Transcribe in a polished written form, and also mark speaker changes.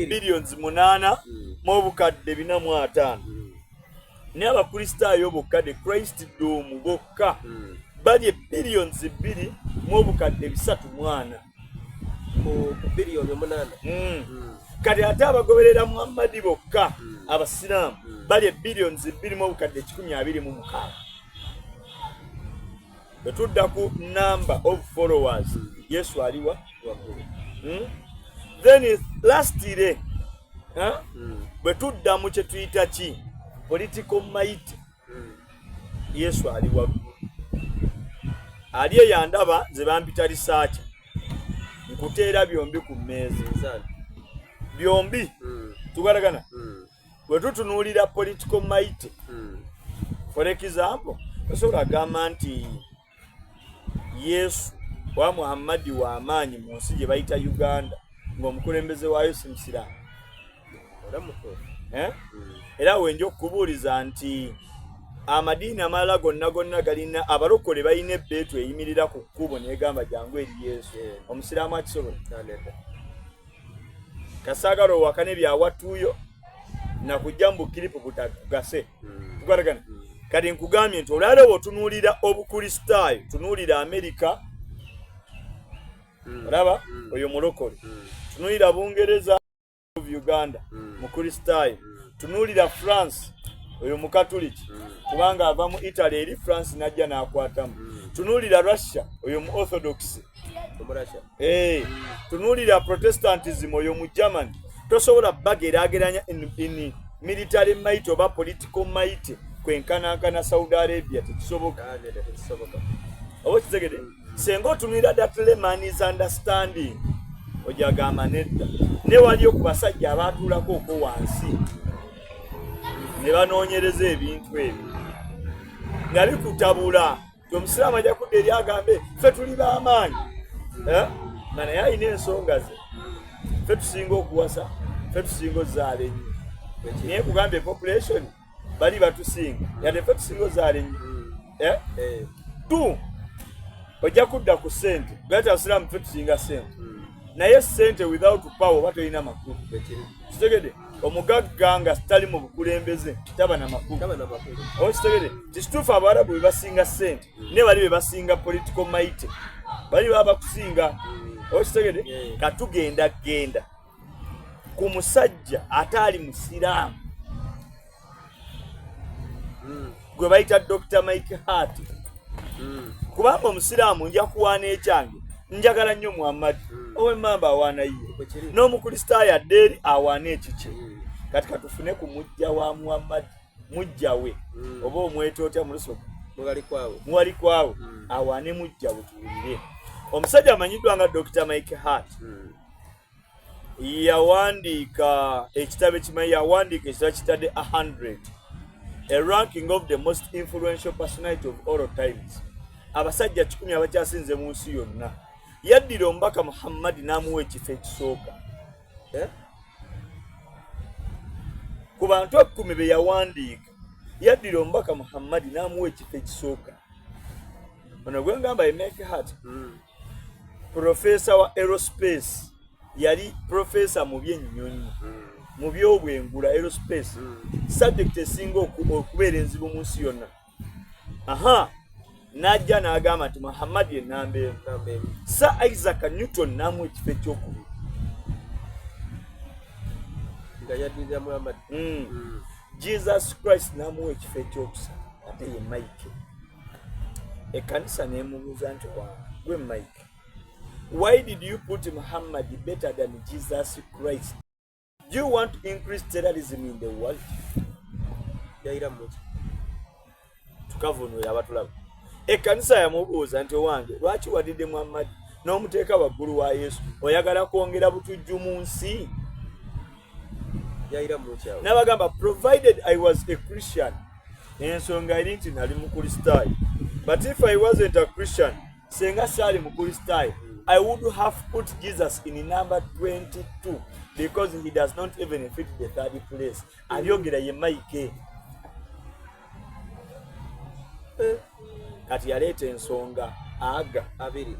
Speaker 1: Billions munaana mu obukadde 450. Naye Abakristaayo bokka, the Christendom bokka, bali billions 2 mu obukadde 340.
Speaker 2: Ku biliyoni 8.
Speaker 1: Kati ate abagoberera Muhammadi bokka, Abasiraamu, bali billions 2 mu obukadde 126. Bwe tudda ku number of followers, Yesu aliwa?
Speaker 2: Waggulu.
Speaker 1: Then lastly, huh? Bwe tudda mu kye tuyita ki political might, Yesu ali waggulu. Ali eyandaba nze bampita researcher, nkuteera byombi ku mmeeza.
Speaker 2: Minzaani.
Speaker 1: Byombi tugalagana. Bwe tutunuulira political might, for example, osobola agamba nti Yesu wa Muhammadi w'amaanyi mu nsi gye bayita Uganda ng'omukulembeze waayo si musiraamu?
Speaker 2: Era mutuufu.
Speaker 1: Eh? Era wenja okukubuuliza nti amadiini amalala gonna gonna galina abalokole, balina ebbeetu eyimirira ku kkubo negamba, "Jangu eri Yesu." Omusiraamu akisobola?
Speaker 2: Nedda.
Speaker 1: Kasaagala owakane byawatuuyo nakujja mu bukiripu butakugase. Tukwatagana? Kati nkugambye nti olwaleero bw'otunuulira Obukristaayo, tunuulira Amerika, olaba oyo mulokole. Tunuulira Bungereza, Uganda, Mukristaayo. Tunuulira France, oyo Mukatuliki, kubanga ava mu Italy eri France najja n'akwatamu. Tunuulira Russia, oyo mu Orthodox.
Speaker 2: Omurasha.
Speaker 1: Eh, tunuulira Protestantism, oyo mu Germany. Tosobola bageraageranya in military might oba political might kwenkanankana Saudi Arabia, tekisoboka.
Speaker 2: Nedda, tekisoboka.
Speaker 1: Oba okitegede? Senga otunulira that layman's understanding, ojagamba nedda. Ne waliyo ku basajja abaatuulako okwo wansi ne banoonyereza ebintu ebyo nga bikutabula ti omusiraamu ajja kudda eri agambe, "Ffe tuli b'amaanyi," Eh? Nga naye alina ensonga ze. Ffe tusinga okuwasa, ffe tusinga ozaala ennyo, naye kugambye population bali batusinga, yadde ffe tusinga ozaala ennyo. Eh?
Speaker 2: Eh.
Speaker 1: Tu ojja kudda ku ssente gati abasiraamu ffe tusinga ssente, naye ssente without power oba tolina makulu.
Speaker 2: Ekiri.
Speaker 1: Kitegede? Omugagga nga tali mu bukulembeze taba na makulu.
Speaker 2: Taba na makulu.
Speaker 1: Oba kitegede? Tikituufu, Abawarabu be basinga ssente, ne bali be basinga political might, bali baba bakusinga. Oba kitegede?
Speaker 2: Yeah.
Speaker 1: Katugenda genda ku musajja ate ali musiraamu gwe bayita Dr Mike Hart. Kubanga omusiraamu nja kuwaana ekyange, njagala nnyo Muhammadi, ow'emmamba awaana ye.
Speaker 2: Bwe kiri.
Speaker 1: N'Omukristaayo adde eri awaana ekikye. Kati katufune ku mujja wa Muhammadi, mujja we, oba omweta otya mu Lusoga?
Speaker 2: Mugali kwawe.
Speaker 1: Muwali kwawe. Awaane mujja we, tuwulire. Omusajja amanyiddwa nga Dr Mike Hart yawandiika ekitabo ekimanyi, yawandiika ekitabo kitadde 100, a ranking of the most influential personality of all times, abasajja 100 abakyasinze mu nsi yonna. Yaddira omubaka Muhammadi n'amuwa ekifo ekisooka.
Speaker 2: Eh?
Speaker 1: Ku bantu 10 be yawandiika, yaddira omubaka Muhammadi n'amuwa ekifo ekisooka. Ono gwe ngamba ye Mike Hart, profesa wa aerospace, yali profesa mu byennyonyi, mu byobwengula, aerospace, subject esinga okubeera enzibu mu nsi yonna. Aha, n'ajja n'agamba nti Muhammadi enamba 1.
Speaker 2: Namba 1.
Speaker 1: Sir Isaac Newton n'amuwa ekifo ekyokubiri.
Speaker 2: Nga yaddirira Muhammad.
Speaker 1: Jesus Christ n'amuwa ekifo ekyokusatu, ate ye Mike. Ekkanisa n'emubuuza nti, "Wange gwe Mike, why did you put Muhammad better than Jesus Christ? Do you want to increase terrorism in the world?"
Speaker 2: Yayira muki?
Speaker 1: Tukavunulira abatulaba. Ekkanisa yamubuuza nti, "Owange, lwaki wadidde Muhammadi n'omuteeka waggulu wa Yesu? Oyagala kwongera butujju mu nsi?"
Speaker 2: Yayira muki awo?
Speaker 1: N'abagamba, "Provided I was a Christian, ensonga eri nti nali Mukristaayo, but if I wasn't a Christian, senga saali Mukristaayo, I would have put Jesus in number 22 because he does not even fit the third place." Abyogera ye Mike.
Speaker 2: Eh,
Speaker 1: Kati yaleeta ensonga aga
Speaker 2: 20.